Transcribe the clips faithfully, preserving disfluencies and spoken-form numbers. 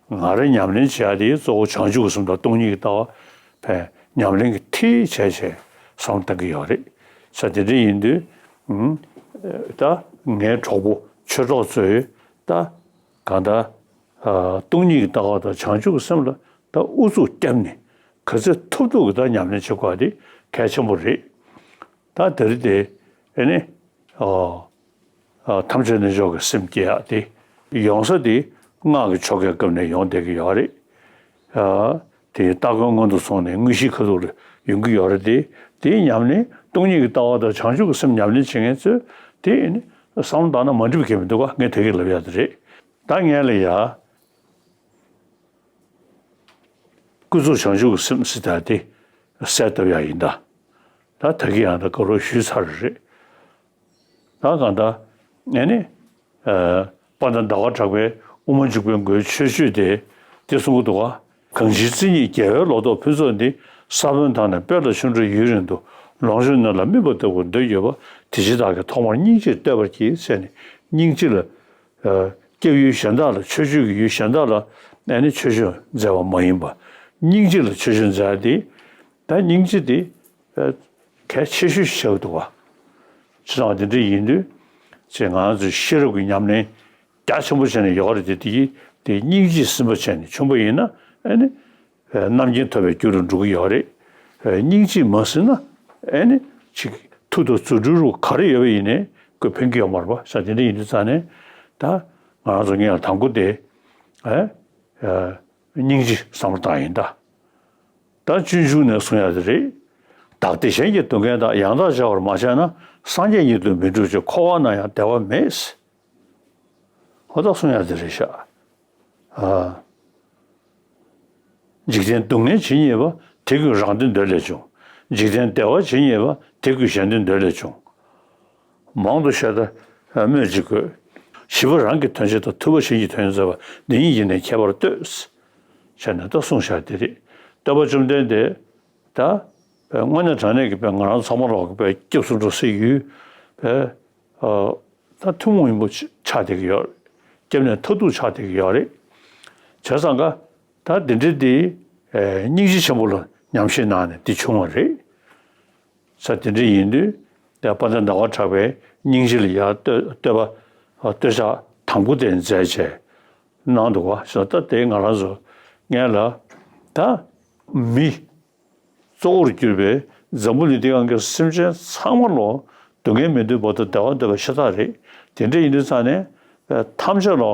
ང་རང་ཉམས་ལེན་བྱེད་ཡ་དེ་གཙོ་བོ་བྱང་ཆུབ་ཀྱི་སེམས་དང་སྟོང་ཉིད་ཀྱི་ལྟ་བ་ཕན་ཉམས་ལེན་གྱི་ཐིག་བྱས་བྱས་བསམ་བློ་གཏང་གི་ཡོད་རེད། ས་དེ་འདྲ་ཡིན་དུས་ཨུམ་ད་ངའི་གྲོགས་པོ་ཆོས་གྲོགས་ཚོས་ད་གང་ལྟར་ཨ་སྟོང་ཉིད་ཀྱི་ལྟ་བ་དང་བྱང་ཆུབ་ཀྱི་སེམས་ལ་ད་ཨུ་ཚུགས་བརྒྱབ་ནས་ག་ཚོད་ཐུབ་ཐུབ་ཀྱི་ད་ཉམས་ལེན་བྱེད་དགོས་པ་དེ་གལ་ཆེན་པོ་རེད། ད་དེ་རིང་དེ་ཨེ་ནི་ཨོ། ཨ་ཐམས་ཅད་རྣལ་འབྱོར་གྱི་སེམས་སྐྱེ་ཡག་དེ་ཡོང་ས་དེ་སྔགས་ཀྱི་ཆོ་གའི་སྐབས་ནས་ཡོང་བསྡད་ཀྱི་ཡོད་རེད། ཨ་དེ་སྟ་གོན་སྔོན་དུ་སོང་ནས་དངོས་གཞིའི་ཁ་ཐུག་ལ་ཡོང་གི་ཡོད་རེད་དེ། དེའི་ཉམས་ལེན་སྟོང་ཉིད་ཀྱི་ལྟ་བ་དང་བྱང་ཆུབ་ཀྱི་སེམས་ཉམས་ལེན་བྱེད་མཁན་ཚོས་དེ་བསམ་བློ་བཏང་ན་མ་འགྲིག་པ་གང་ཡང་མི་འདུག་ག་ངས་དེ་གས་ལབ་ཡག་དེ་རེད། ད་ངས་ལ་ཡ། ཀུན་རྫོབ་བྱང་ཆུབ་ཀྱི་སེམས་ཟེར་ཡག་དེ་གསལ་བཏབ་ཡག་ཡིན་ད། ད་ད་གིན་ཡང་ད་ག་རོ་ཞུས་ཚར་རེད། ད་གང་ལྟར་ཨེ་ནི་ཨ་དཔལ་ལྡན་ཟླ་བ་གྲགས་པའི་དབུ་མ་འཇུག་པའི་མགོའི་མཆོད་བརྗོད་དེ་དེ་གསུང་གི་འདུག་ག་གང་ཕྱིར་རྩེ་གཉིས་རྒྱལ་བའི་ལོ་ཏོག་ཕུན་ཚོགས་འདི། ས་བོན་དང་ནི་སྤོས་ལ་ཆུ་འདྲ་ཡུན་རིང་དུ། ལོངས་སྤྱོད་སྣོད་ལ་སྨིན་པ་ལྟ་བུར་འདོད་ཡོད་པ། དེ་ཕྱིར་བདག་གིས་ཐོག་མར་སྙིང་རྗེ་བསྟོད་པར་བགྱི་ཟེར་ནས་སྙིང་རྗེ་ལ། ཨ་སྐྱབས་ཡུལ་གཞན་དག་ལ་མཆོད་བརྗོད་ཀྱི་ཡུལ་གཞན་དག་ལ་ཨ་ནི་མཆོད་བརྗོད་མཛད་པ་མ་ཡིན་པ། སྙིང་རྗེ་ལ་མཆོད་བརྗོད་མཛད་དེ། ད་སྙིང་རྗེ་དེ་ཨ་གལ་ཆེ་ཤོས་ཤིག་ཆགས་འདུག་བ། བྱས་ཙང་དེ་འདྲ་ཡིན་དུས་ཅེས་ང་ཚོས་ཤེས་རབ་ཀྱི་ཉམས་ལེན་རྒྱ་ཆེན་པོ་བྱས་ནས་ཡོད་རེད་དེ། དེ་དེ་སྙིང་རྗེ་ཟིན་པ་བྱས་ནས་བྱུང་བ་ཡིན་ན་ཨ་ནི། རྣམ་མཁྱེན་ཐོབ་པའི་རྒྱུ་རུ་འགྲོ་གི་ཡོད་རེད། སྙིང་རྗེ་མ་ཟིན་ན་ཨེ་ནི་ཅིག་མཐུ་དང་རྫུ་འཕྲུལ་རུ་ག་རེ་ཡོད་པ་ཡིན་ནའི་ཁོས་ཕན་གྱི་ཡོད་མ་རེད་པ། ས་དེ་འདྲ་ཡིན་དུས་ཙང་ནས་ད་ང་རང་ཚོ་ངས་དང་པོ་དེ་ཨེ་སྙིང་རྗེ་བསམ་བློ་བཏང་ཡིན་ད། ད་སྤྱོད་འཇུག་ནས་གསུང་ཡ་དེ་རེད། བདག་བདེ་གཞན་གྱི་སྡུག་བསྔལ་དག །ཡང་དག་བྱ་བར་མ་བྱས་ན། སངས་རྒྱས་ཉིད་དུ་མི་འགྲུབ་ཅིང་། །འཁོར་བ་ན་ཡང་བདེ་བ་མེད། ཧོ་ད་གསུང་ཡ་དེ་རེད་ཤག་ཨ། འཇིག་རྟེན་སྡུག་བསྔལ་ཇི་སྙེད་པ། །དེ་ཀུན་རང་དོན་འདོད་ལས་བྱུང་། །འཇིག་རྟེན་བདེ་བ་ཇི་སྙེད་པ། །དེ་ཀུན་གཞན་དོན་འདོད་ལས་བྱུང་། མང་དུ་བཤད་ད་སྨོས་ཅི་དགོས། །བྱིས་པ་རང་གི་དོན་བྱེད་དང་། །ཐུབ་པ་གཞན་གྱི་དོན་མཛད་པ། །འདི་གཉིས་ཀྱི་ནི་ཁྱད་པར་ལྟོས། བྱས་ནས་ད་གསུངས་བཞག་དེ་རེད། སྟོན་པ་བཅོམ་ལྡན་འདས་ད་དངོས་གནས་དྲང་གནས་ཀྱི་ང་རང་ཚང་མ་ལོག་གི་སྐྱབས་སུ་འགྲོ་སའི་ཡུལ། ཨ། ད་ཐུན་མོང་མ་ཡིན་པ་ཆགས་བསྡད་ཀྱི་ཡོད་རེད། སྐྱབས་གནས་མཐར་ཐུག་ཆགས་བསྡད་ཀྱི་ཡོད་རེད། བྱས་ཙང་ཀ་ད་འདི་འདྲ་འདི་སྙིང་རྗེ་ཆེན་པོ་ལ་ཉམས་བཞེས་གནང་ནས་འདི་བྱུང་བ་རེད། ས་དེ་འདྲ་ཡིན་དུས་ད་དཔལ་ལྡན་ཟླ་བ་གྲགས་པས་སྙིང་རྗེ་ལ་ཡར་བསྟོད་བསྟོད་པ་བསྟོད་ཕྱག་དང་པོ་དེ་མཛད་བྱས་གནང་འདུག་བ། ས་ད་དེ་ང་རང་ཚོ་ངས་ལ་ད་མི། གཙོ་བོར་གྱུར་པའི་འཛམ་བུ་གླིང་འདི་སྒང་གི་སེམས་ཅན་ཚང་མ་ལོ་སྡུག་བསྔལ་མི་འདོད་པ་དང་བདེ་བ་འདོད་པ་ཤ་སྟག་རེད། དེ་འདྲ་ཡིན་དུས་ཙང་ནས་ཐམས་ཅད་ལོ་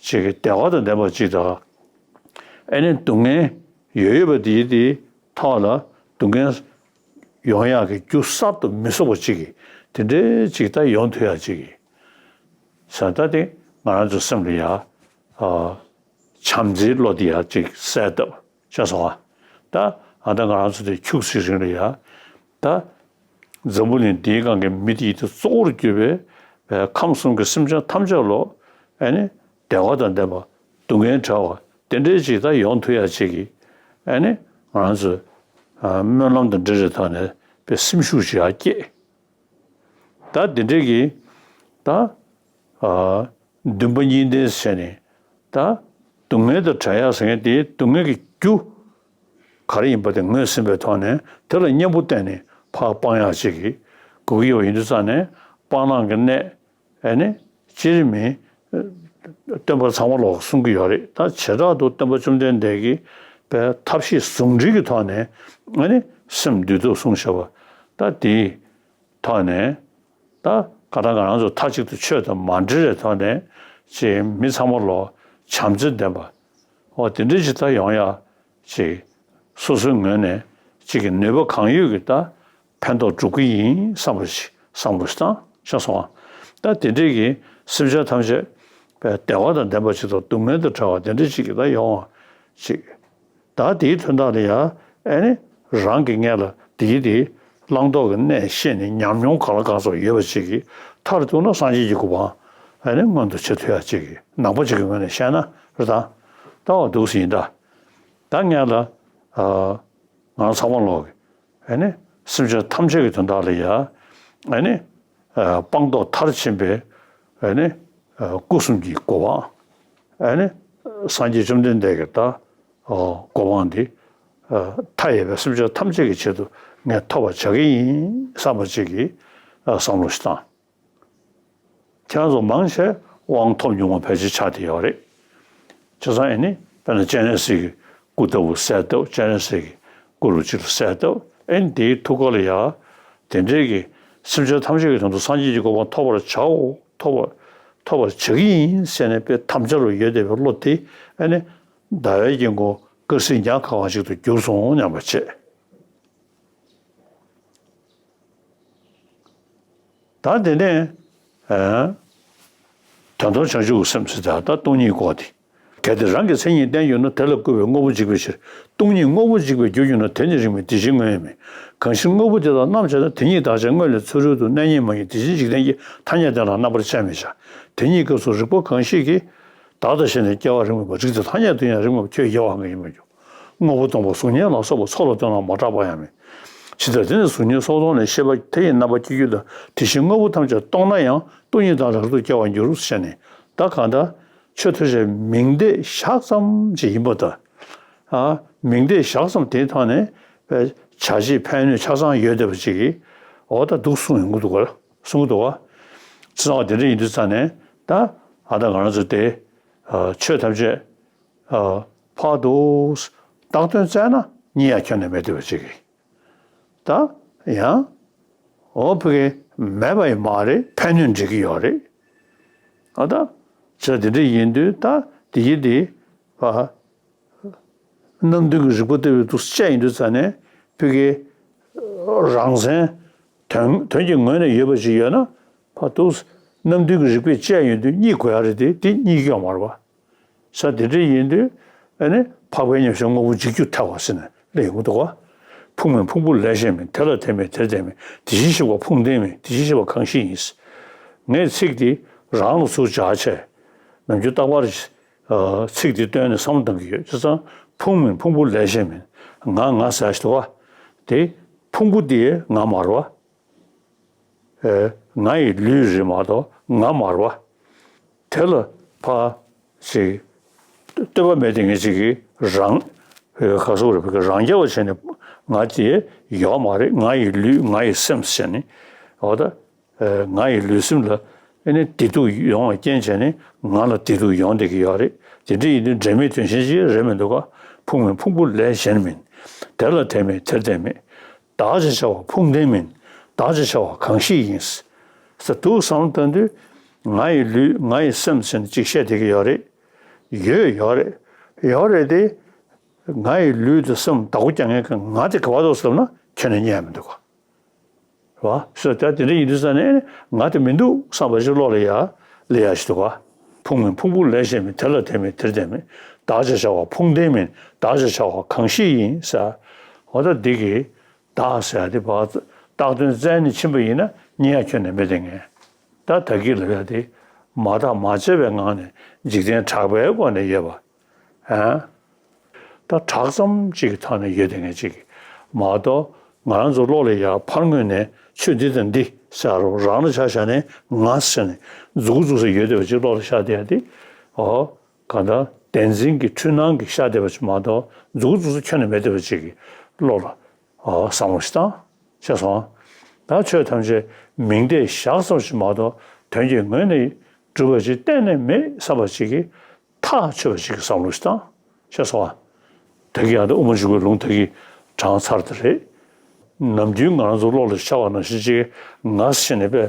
ཅིག་གི་བདེ་བ་དང་ལྡན་པ་ཅིག་དང་། ཨེ་ནི་སྡུག་བསྔལ་ཡོད་ཡོད་པ་དེའི་དེའི་ཐོག་ལ་སྡུག་བསྔལ་ཡོང་ཡག་གི་རྒྱུ་གསར་དུ་མི་བཟོ་བ་ཅིག་གི་དེ་འདྲའི་ཅིག་ད་ཡོང་ཐུབ་ཡག་ཅིག་གི་ས་ད་དེ་ང་རང་ཚོ་སེམས་ལ་ཡ། བྱམས་བརྩེའི་བློ་དེ་ཡང་ཅིག་གསལ་བཏབ་བྱས་སོང་ཨ། ད་ཨ་ད་ང་རང་ཚོ་དེ་ཁྱུག་ཙམ་རིང་ལ་ཡ། ད་འཛམ་བུ་གླིང་འདིའི་སྒང་གི་མི་དེ་ཡིད་དུ་གཙོ་བོར་གྱུར་པའི་ཁམས་གསུམ་གྱི་སེམས་ཅན་ཐམས་ཅད་ལོ་ཨ་ནི་བདེ་བ་དང་ལྡན་པ་སྡུག་བསྔལ་བྲལ་བ་དེ་འདྲའི་ཅིག་ད་ཡོང་ཐུབ་ཡ་ཅིག་གི་ཨ་ནི་ང་རང་ཚོ་སྨོན་ལམ་དང་འབྲེལ་བའི་ཐོག་ནས་པའི་སེམས་ཤུགས་ཅིག་ཡར་སྐྱེད། ད་འདི་འདྲའི་གི་ད་ཨ་འདུན་པ་གཉིས་ལྡན་བྱས་ནས་ད་སྡུག་བསྔལ་དང་བྲལ་ཡག་ཟེར་མཁན་དེ་སྡུག་བསྔལ་གྱི་རྒྱུ་ག་རེ་ཡིན་པ་དེ་ངོས་ཟིན་པའི་ཐོག་ནས་དེ་ལ་གཉེན་པོ་བསྟེན་ནས་ཕར་སྤང་ཡག་ཅིག་གི་དགོས་ཀྱི་ཡོད་པ་ཡིན་དུས་ཙང་ནས་སྤང་བླང་གི་གནད་ཨེ་ནི་སྤྱིར་མི་སྟོན་པ་ཚང་མ་ལོག་གསུང་གི་ཡོད་རེད། ད་བྱེ་བྲག་ཏུ་སྟོན་པ་བཅོམ་ལྡན་འདས་ཀྱིས་པའི་ཐབས་ཤེས་ཟུང་འབྲེལ་གྱི་ཐོག་ནས་ཨེ་ནི་སེམས་འདུལ་ཐབས་གསུངས་བཞག་པ་ད་དེའི་ཐོག་ནས། ད་ག་ད་ང་རང་ཚོ་མཐའ་གཅིག་ཏུ་ཆོས་དང་མ་འབྲེལ་བའི་ཐོག་ནས་ཅིག་མི་ཚང་མ་ལོ་བྱམས་བརྩེ་ལྡན་པ་འོ་དེ་འདྲ་ཅིག་ད་ཡོང་ཡ་ཅིག་སོ་སོའི་ངོས་ནས་ཅིག་གི་ནུས་པ་གང་ཡོད་ཀྱིས་ད་ཕན་ཐོགས་སྒྲུབ་ཀྱི་ཡིན་བསམ་པ་ཅིག་བསམ་བློ་ཞིག་བཏང་ཤག་སོང་ང་། ད་དེ་འདྲས་ཀྱི་སེམས་ཅན་ཐམས་ཅད་བདེ་བ་དང་ལྡན་པ་ཅིག་དང་སྡུག་བསྔལ་དང་བྲལ་བ་དེ་འདྲ་ཅིག་གི་ད་ཡོང་བ་ཅིག་ད་དེའི་དོན་དག་ལ་ཡང་ཨེ་ནི་རང་གི་སྔོན་ལ་དེའི་དེའི་བླང་དོར་གྱི་གནད་ཤེས་ནས་ཉམས་མྱོང་གང་ལ་གང་འཚམ་ཡོད་པ་ཅིག་གིས་མཐར་གཏུགས་ན་སངས་རྒྱས་ཀྱི་གོ་འཕང་ཨེ་ནི་མངོན་དུ་བྱེད་ཐུབ་ཡག་ཅིག་གིས་ནང་པ་ཅིག་གི་ངོས་ནས་བཤད་ན་རེད་ད། ལྟ་བ་འདུག་སེ་ཡིན་ད། ད་སྔོན་ལ་ཨ་ང་ཚང་མ་ལོག་གི་ཨེ་ནི་སེམས་ཅན་ཐམས་ཅད་ཀྱི་དོན་དག་ལ་ཡང་ཨེ་ནི་ཨ་སྤངས་རྟོགས་མཐར་ཕྱིན་པའི་ཨེ་ནི་ཨ་སྐུ་གསུམ་གྱི་གོ་འཕང་ཨེ་ནི་ སངས་རྒྱས་བཅོམ་ལྡན་འདས་ཀྱི་ད་གོ་འཕང་འདི་མཐའ་ཡས་པའི་སེམས་ཅན་ཐམས་ཅད་ཀྱི་ཆེད་དུ་ངས་ཐོབ་པར་བྱ་གི་ཡིན་བསམ་པ་ཅིག་གི་བསམ་བློ་ཞིག་བཏང་། ཁྱེད་རང་ཚོ་མང་ཆེ་དབང་ཐོབ་མྱོང་བ་ཕལ་ཆེར་ཆགས་བསྡད་ཡོད་རེད། བྱས་ཙང་ཨེ་ནི་དཔེར་ན་སྤྱན་རས་གཟིགས་ཀྱི་སྐུ་ལྟ་བུ་གསལ་བཏབ། སྤྱན་རས་གཟིགས་ཀྱི་སྐུ་རུ་གཅིག་ལ་གསལ་བཏབ། ཨེ་ནི་དེའི་ཐུགས་ཀ་ལ་ཡ་དེ་འདྲའི་གི་སེམས་ཅན་ཐམས་ཅད་ཀྱི་དོན་དུ་སངས་རྒྱས་ཀྱི་གོ་འཕང་ཐོབ་པར་བྱའོ། ཐོབ་པར་ཐོབ་པར་བྱ་གི་ཡིན་ཟེར་ནས་དཔེ་དམ་བཅའ་རུ་ཡོད་བསྡད་པའི་བློ་དེ་ཨེ་ནི་ཟླ་བའི་དཀྱིལ་འཁོར་དཀར་གསལ་ཉག་ཁ་བ་ཞིག་ཏུ་གྱུར་སོང་སྙམ་པ་བྱས། ད་དེ་ནས་དོན་དམ་བྱང་ཆུབ་ཀྱི་སེམས་ཟེར་ད་ད་སྟོང་ཉིད་སྐོར་དེ། གལ་ཏེ་རང་གི་མཚན་ཉིད་བསྟན་གྱུར་ན། དེ་ལ་བསྐུལ་བས་དངོས་པོ་འཇིག་པའི་ཕྱིར། སྟོང་ཉིད་དངོས་པོ་འཇིག་པར་འགྱུར་གྱུར་ན། དེ་ནི་རིགས་མེད་དེ་བཞིན་དངོས་ཡང་མིན། གང་ཕྱིར་དངོས་པོ་དེ་དག་རྣམ་དཔྱད་ན། དེ་ཉིད་བདག་ཅན་དངོས་ལས་ཚུ་རོལ་དུ། གནས་རྙེད་མ་ཡིན་དེ་བཞིན་འཇིག་རྟེན་གྱི། ཐ་སྙད་དེ་ལ་རྣམ་པར་དཔྱད་མི་བྱ། དེ་ཉིད་སྐབས་སུ་རིག་པ་གང་ཞིག་གིས། བདག་ལྟ་བྱས་ནས་སྐྱེ་བ་རིགས་མེད་པ། རིགས་དེ་ཐ་སྙད་དུ་ཡང་རིགས་མེད་པ། ཁྱོད་དགེ་བ་གང་ཡིན་པར་འགྱུར། དངོས་པོ་སྟོང་པ་གཟུགས་བརྙན་ལ་སོགས་པ། ཚོགས་ལ་ལྟོས་ན་མ་གྲགས་པ་ཡང་མིན། ཇི་ལྟར་དེ་ནི་གཟུགས་བརྙན་སོགས་སྟོང་ལས། ཤེས་པ་མཐའ་ཡས་རྣམ་པ་སྐྱེ་འགྱུར་ལྟར། དེ་བཞིན་དངོས་པོ་ཐམས་ཅད་སྟོང་ན་ཡང་། སྟོང་ཉིད་དག་ལ་རབ་ཏུ་སྐྱེ་བར་འགྱུར་ཞེས་ནས། ད་གང་ལྟར་ཆོས་ཐམས་ཅད་མིང་བརྡས་བཞག་ཙམ་ཅིག་ཡིན་པ་དང་། ཨ། མིང་བརྡས་བཞག་ཙམ་དེའི་ཐོག་ནས་བྱ་བྱེད་ཕན་གནོད་ཆ་ཚང་ཡོད་བསྡད་པ་ཅིག་གིས། འོ་ད་འདུག་གསུངས་ཡོང་གི་འདུག་ག་གསུང་གི་འདུག་ག་བྱས་ཙང་དེ་འདྲ་ཡིན་དུས་ཙང་ནས་ད་ཨ་ད་ང་རང་ཚོ་དེ་ཆོས་ཐམས་ཅད་ཕར་དུ་བཏགས་དོན་བཙལ་ན་རྙེད་ཡ་ཁྱོན་ནས་མེད་བསྡད་པ་ཅིག་གིས། ད་ཡང་འོ་ཕ་གི་མེད་པ་ཡིན་མ་རེད། ཕན་གནོད་འགྲིག་གི་ཡོད་རེད། ཨ་ད་བྱས་དེ་འདྲ་ཡིན་དུས་ད་དེ་ཡི་དེ་ཕ་རྣམ་བདུན་གྱི་རིག་པ་ལྟ་བུའི་འདུག་སེ་བྱས་ཡིན་དུས་ཙང་ནས་ཕ་གི་རང་མཚན་དོན་དོན་གྱི་ངོས་ནས་ཡོད་པ་ཅིག་ཡོད་ན་ཕར་འདུག་སེ་རྣམ་བདུན་གྱི་རིག་པས་དཔྱད་ཡོང་དུས་རྙེད་དགོས་ཡ་རེད་དེ། དེ་རྙེད་ཀྱི་ཡོད་མ་རེད་པ། ས་དེ་འདྲ་ཡིན་དུས་ཨ་ནི་འཕགས་པའི་ཉམས་ཞིབ་དངོས་པོ་འཇིག་རྒྱུ་ཐལ་བ་ཟེར་ནས་སླེབས་ཡོང་གི་འདུག་ག་ཕུང་མིན་ཕུང་པོ་ལས་གཞན་མིན། དེ་ལ་དེ་མེད་དེར་དེ་མེད། དེ་བཞིན་གཤེགས་པ་ཕུང་ལྡན་མིན། དེ་བཞིན་གཤེགས་པ་གང་ཞིག་ཡིན། ངས་ཚིག་འདི་རང་ལ་ཚུར་སྦྱར་བྱས་ནམ་རྒྱུན་རྟག་པར་ཚིག་འདི་བཏོན་ནས་བསམ་བློ་གཏང་གི་ཡོད། བྱས་ཙང་ཕུང་མིན་ཕུང་པོ་ལས་གཞན་མིན། ང་ང་ཟེར་ཞིག་འདུག་ག་དེ་ཕུང་པོ་འདི་ང་མ་རེད་པ། ཨེ། ང་ཡི་ལུས་རེད་མ་གཏོགས་ང་མ་རེད་པ། དེ་ལ་ཕར་ཞིག་ལྟོས་པ་མེད་དེ་ངེད་ཅིག་གིས་རང་ཨེ་ག་སོག་རེད་པ་རང་རྐྱ་བ་བྱས་ནས་ང་དེ་ཡོད་མ་རེད། ང་ཡི་ལུས་ང་ཡི་སེམས་བྱས་ནས་འོ་ད་ཨེ་ང་ཡི་ལུས་སེམས་ལ་ཨེ་ནི་བདེ་སྡུག་ཡོང་བ་རྐྱེན་བྱས་ནས་ང་ལ་བདེ་སྡུག་ཡོང་བསྡད་ཀྱི་ཡོད་རེད། དེ་འདྲ་ཡིན་དུས་འབྲེལ་མེད་དོན་གཞན་ཅིག་རེད་མི་འདུག་ག་ཕུང་མིན་ཕུང་པོ་ལས་གཞན་མིན། དེ་ལ་དེ་མེད་དེར་དེ་མེད། བདག་ཅེས་བྱ་བ་ཕུང་ལྡན་མིན། བདག་ཅེས་བྱ་བ་གང་ཞིག་ཡིན། ཟེར་འདུག་བསམ་བློ་བཏང་དུས་ང་ཡི་ལུས་ང་ཡི་སེམས་ཟེར་ནས་ཅིག་བཤད་བསྡད་ཀྱི་ཡོད་རེད། ཡོད་ཡོད་རེད། ཡོད་རེད་དེ། ང་ཡི་ལུས་དང་སེམས་བདག་པོ་རྒྱག་མཁན་གྱི་ང་དེ་ག་པར་འདུག་བསམ་ན་ཁྱོན་ནས་རྙེད་མི་འདུག་ག་རེད་བ། སོ་ད་དེ་འདྲ་ཡིན་དུས་ཙང་ནས་ང་དེ་མི་འདུག་བསམ་པ་ཞིག་བློ་ལ་ཡ་སླེབས་ཡ་ཞིག་འདུག་ག་ཕུང་མིན་ཕུང་པོ་ལས་གཞན་མིན། དེ་ལ་དེ་མེད་དེར་དེ་མེད། བདག་ཅེས་བྱ་བ་ཕུང་ལྡན་མིན། བདག་ཅེས་བྱ་བ་གང་ཞིག་ཡིན་ཟེར། འོ་ད་འདི་གི་བདག་ཟེར་ཡ་དེ་བར་བཏགས་དོན་བཙལ་ནས་ཕྱིན་པ་ཡིན་ན་རྙེད་ཡ་ཁྱོན་ནས་མེད་དེ་ངས། ད་ད་གི་ལབ་ཡ་དེ་མ་བརྟགས་མ་དཔྱད་པའི་ངང་ནས་འཇིག་རྟེན་གྲགས་པའི་སྒོ་ནས་ཡོད་པ། ཨ། ད་གྲགས་ཙམ་གཅིག་གི་ཐོག་ནས་ཡོད་དེ་ངས་གཅིག་གི་མ་གཏོགས་ང་རང་ཚོ་བློ་ལ་ཡ་ཕར་ངོས་ནས་ཆོས་འདི་དང་འདི་ཟེར་རོ་རང་ལ་ཆ་བཞག་ནས་ང་ཟེར་ནས་མཛུག་གུ་བཙུགས་ས་ཡོད་བསྡད་པ་ཅིག་བློ་ལ་ཤར་བསྡད་ཡ་དེ། ཨོ། གང་ལྟར་བདེན་འཛིན་གྱི་འཁྲུལ་སྣང་གིས་ཤར་བསྡད་པ་ཅིག་མ་གཏོགས་མཛུག་གུ་བཙུགས་ས་ཁྱོན་ནས་མེད་བསྡད་པ་ཅིག་གི་བློ་ལ་ཨོ་བསམ་བློ་ཞིག་བཏང་། ཤེས་སོང་། ད་ཆོས་ཐམས་ཅད་མིང་བརྡས་བཞག་ཙམ་ཞིག་མ་གཏོགས་དོན་གྱི་ངོས་ནས་གྲུབ་པ་ཅིག་གཏན་ནས་མེད་བསམ་པ་ཅིག་གིས་ཐག་ཆོད་པ་ཅིག་གི་བསམ་བློ་ཞིག་བཏང་། ཤེས་སོང་ཨ། ད་གིན་ཡང་ད་དབུ་མ་འཇུག་པའི་ལུང་ད་གིན་དྲངས་ཚར་དེ་རེད། ནམ་རྒྱུན་ང་རང་ཚོ་བློ་ལ་ཤར་བ་ནང་བཞིན་ཅིག་ང་ཟེར་ནས་པས་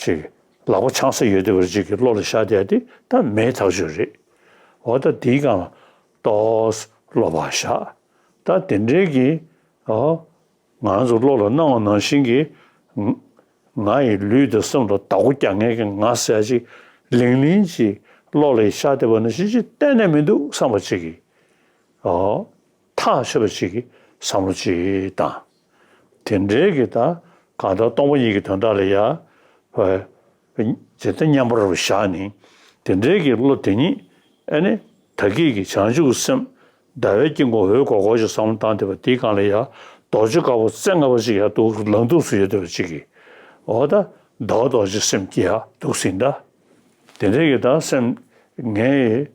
ཅིག་ལག་པ་འཆང་ས་ཡོད་བསྡད་པ་ཅིག་གི་བློ་ལ་ཤར་བསྡད་དེ་ད་མེད་ཐག་ཆོད་རེད། འོ་ད་དེའི་སྒང་ལ་ཏོག་ཙམ་བློ་བག་བཞག་ད་དེ་འདྲའི་གི་ཨོ། ང་རང་ཚོ་བློ་ལ་སྣང་བ་ནང་བཞིན་གྱི་ང་ཡི་ལུས་དང་སེམས་ལ་བདག་པོ་རྒྱག་མཁན་གྱི་ང་ཟེར་ཅིག་ལིང་ལིང་ཅིག་བློ་ལ་ཤར་བསྡད་པ་ནང་བཞིན་ཅིག་གཏན་ནས་མི་འདུག་བསམ་པ་ཅིག་གིས་ཨོ། ཐག་ཆོད་པ་ཅིག་གིས་བསམ་བློ་ཅིག་བཏང་། དེ་འདྲའི་གི་ད་གང་ལྟར་སྟོང་པ་ཉིད་ཀྱི་དོན་དག་ལ་ཡ། ཇི་ལྟར་མཉམ་པར་བཞག་ནས་དེ་འདྲའི་གི་བློ་དེ་ཉིད་ཨ་ནི་ད་གིན་གྱི་བྱང་ཆུབ་ཀྱི་སེམས་ཟླ་བའི་དཀྱིལ་འཁོར་འོད་ཀོར་ཀོར་ཞིག་བསམ་བློ་བཏང་བསྡད་པ་དེའི་སྒང་ལ་ཡ་རྡོ་རྗེ་དཀར་པོ་རྩེ་ལྔ་པ་ཞིག་ཡ་འདུག་ལངས་འདུག་སུ་ཡོད་བསྡད་པ་ཅིག་གིས་འོ་ད་ཟླ་བ་རྡོ་རྗེ་སེམས་ཀྱི་ཡ་འདུག་ཟིན་ད། དེ་འདྲའི་གི་ད་སེམས་ ངས་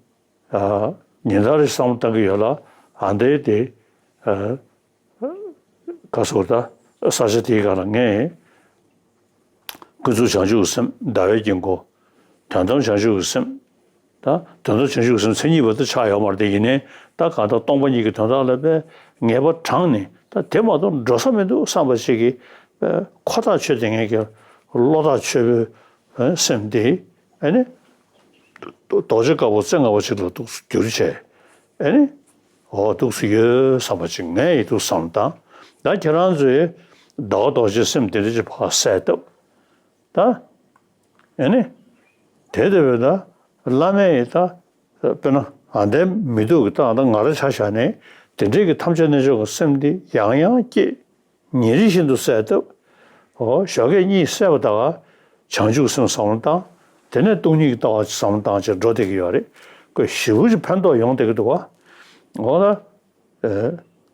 ཨ་ཉིན་ལྟར་བསམ་བློ་བཏང་གི་ཡོད་ལ། ཨ་འདྲའི་དེ་ཨ་ག་ཟེར་ད། ས་ཆ་དེའི་སྒང་ལ་ངས་ཀུན་རྫོབ་བྱང་ཆུབ་ཀྱི་སེམས། ཟླ་བའི་དཀྱིལ་འཁོར། དོན་དམ་བྱང་ཆུབ་ཀྱི་སེམས། ད་དོན་དམ་བྱང་ཆུབ་ཀྱི་སེམས་མཚན་ཉིད་པ་དེ་ཆགས་ཡོད་མ་རེད་དེ། ཡིན་ནའི་ད་གང་ལྟར་སྟོང་པ་ཉིད་ཀྱི་དོན་དག་ལ་དཔེ་ངེས་པ་དྲངས་ནས། ད་དེ་མ་གཏོགས་འགྲོ་ས་མི་འདུག་བསམ་པ་ཞིག་གིས་དཔེ་ཁོ་ཐག་ཆོད་དེ་ངེས་ཀྱི་བློ་ཐག་ཆོད་པོའི་སེམས་དེ། ཨ་ནི་རྡོ་རྗེ་དཀར་པོ་རྩེ་ལྔ་པ་ཅིག་ལ་འདུག་སེ་བསྒྱུར་བྱས། ཨ་ནི་འོ་འདུག་སེ་ཡོད་བསམ་པ་ཅིག་ངས་ཡི་འདུག་བསམ་བློ་བཏང་། ད་ཁྱེད་རང་ཚོས་ཟླ་བ་རྡོ་རྗེ་སེམས་དེ་འདྲ་ཅིག་ཕར་གསལ་བཏབ། ད་ཨ་ནི་དེ་དེ་བས་ད་བླ་མས་ཡི་ད་དཔེར་ན་ཨ་འདའི་མི་འདུག་གི། ད་ཨ་ད་ང་རང་ཆ་བཞག་ནས་དེ་འདྲའི་གི་ཐམས་ཅད་རྣལ་འབྱོར་གྱི་སེམས་འདི་ཡང་ཡང་སྐྱེས། ཉིན་རེ་བཞིན་དུ་གསལ་བཏབ། འོ་ཞོགས་ཀས་གཉིད་སད་པ་དང་བྱང་ཆུབ་སེམས་བསམ་བློ་བཏང་། དེ་ནས་སྟོང་ཉིད་ཀྱི་ལྟ་བ་བསམ་བློ་བཏང་བྱས་འགྲོ་བསྡད་ཀྱི་ཡོད་རེད། ཁོས་ཞེ་པོ་ཅིག་ཕན་ཐོགས་ཡོང་བསྡད་ཀྱི་འདུག་བ། འོ་ན་ཨེ་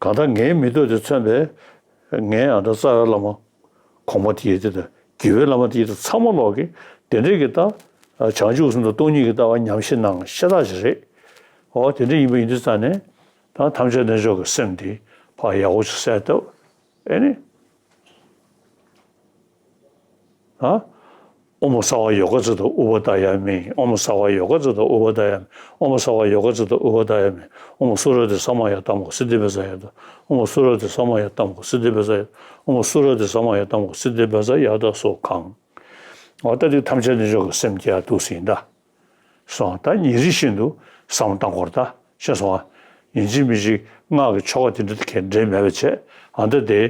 གང་ལྟར་ངའི་མི་ཐོག་དེ་མཚོན་པའི་ངའི་ཨ་ད་རྩ་བའི་བླ་མ་གོང་མ་དེ་ཡི་དེ་དང་། དགེ་བའི་བླ་མ་དེ་ཡི་དེ་ཚང་མ་ལོག་གི་དེ་འདྲའི་གི་ད་བྱང་ཆུབ་སེམས་དང་སྟོང་ཉིད་ཀྱི་ལྟ་བ་ཉམས་བཞེས་གནང་ཤ་སྟག་ཅིག་རེད། འོ་དེ་འདྲ་ཡིན་པ་ཡིན་དུས་ཙང་ནས་ད་ཐམས་ཅད་རྣལ་འབྱོར་གྱི་སེམས་དེ་ཕར་ཡག་པོ་ཅིག་གསལ་བཏབ། ཨེ་ནི། ཨ། ཨོཾ་སརྦ་ཡོ་ག་ཙི་ཏུ་ཨུ་པ་དཱ་ཡ་མི། ཨོཾ་སརྦ་ཡོ་ག་ཙི་ཏུ་ཨུ་པ་དཱ་ཡ་མི། ཨོཾ་སརྦ་ཡོ་ག་ཙི་ཏུ་ཨུ་པ་དཱ་ཡ་མི། ཨོཾ་སུ་ར་ཏི་ས་མ་ཡ་ཏ་མ་གུ་སི་ཏི་པ་ཛ་ཡ་ཏ། ཨོཾ་སུ་ར་ཏི་ས་མ་ཡ་ཏ་མ་གུ་སི་ཏི་པ་ཛ་ཡ། ཨོཾ་སུ་ར་ཏི་ས་མ་ཡ་ཏ་མ་གུ་སི་ཏི་པ་ཛ་ཡ་ཏ་སོ་གང་། འོ་ད་དེ་ཐམས་ཅད་རྣལ་འབྱོར་གྱི་སེམས་ཀྱི་ཡ་འདུག་སེ་ཡིན་ད། སོང་། ད་ཉིན་རེ་བཞིན་དུ་བསམ་བློ་བཏང་དགོས་རེད་ད། ཤེས་སོང་ཨ། ཡིན་གཅིག་མིན་གཅིག་སྔགས་ཀྱི་ཆོ་ག་དེ་འདྲ་གས་འདྲེས་མེད་པ་བྱས། ཨ་འདི་དེ་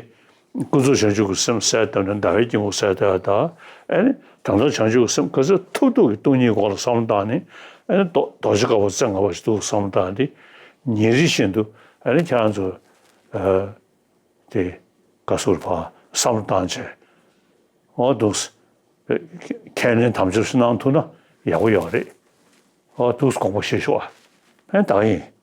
ཀུན་རྫོབ་བྱང་ཆུབ་ཀྱི་སེམས་གསལ་བཏབ་ནས་ཟླ་བའི་དཀྱིལ་འཁོར་གསལ་བཏབ་ཡ་ད། ཨེ་ནི་དོན་དམ་བྱང་ཆུབ་ཀྱི་སེམས་ག་ཚོད་ཐུབ་ཐུབ་ཀྱིས་སྟོང་ཉིད་སྐོར་ལ་བསམ་བློ་བཏང་ནས། ཨེ་ནི་རྡོ་རྡོ་རྗེ་དཀར་པོ་རྩེ་ལྔ་པ་ཞིག་འདུག་བསམ་བློ་བཏང་སྟེ། ཉིན་རེ་བཞིན་དུ་ཨེ་ནི་ཁྱེད་རང་ཚོ་ཨ་དེ་ག་ཟུར་ཕར་བསམ་བློ་བཏང་བྱས། འོ་འདུག་སེ། ཁས་ལེན་དམ་བཅའ་ཞིག་གནང་ཐུབ་ན་ཡག་པོ་ཡོད་རེད། འོ་འདུག་སེ་དགོངས་པ་བཞེས་ཤོག་ཨ། ཨེ་ད་ག་ཡིན།